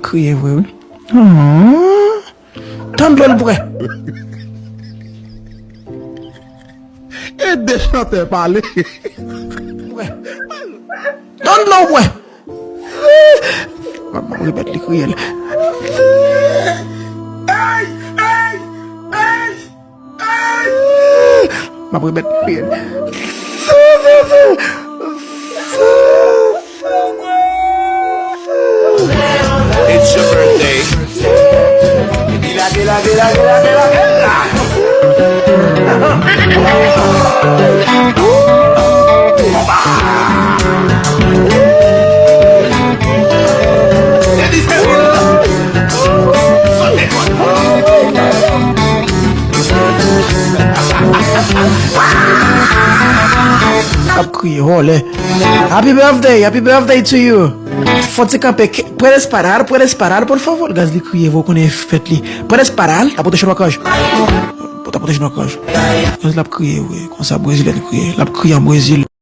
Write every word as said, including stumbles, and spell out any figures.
Kriye vre, wi. Hmm. Tann dlo l bwè. E de chantè pale. Bwè. Tann dlo bwè. M ap, m ap repèt li kriye l. M ap repèt li. It's your birthday. Ap kriye, vòlè. Happy birthday, happy birthday to you. Fò ti kanpe, ke- puedes parar, puedes parar, por favor. Gaz li kriye, vò konnen fèt li. Puedes parar, la protection no caixa. Pou ta proteje nou kòj. Gaz la ap kriye, wi. Konsa, Brezilyen kriye. L ap kriye an Brezil.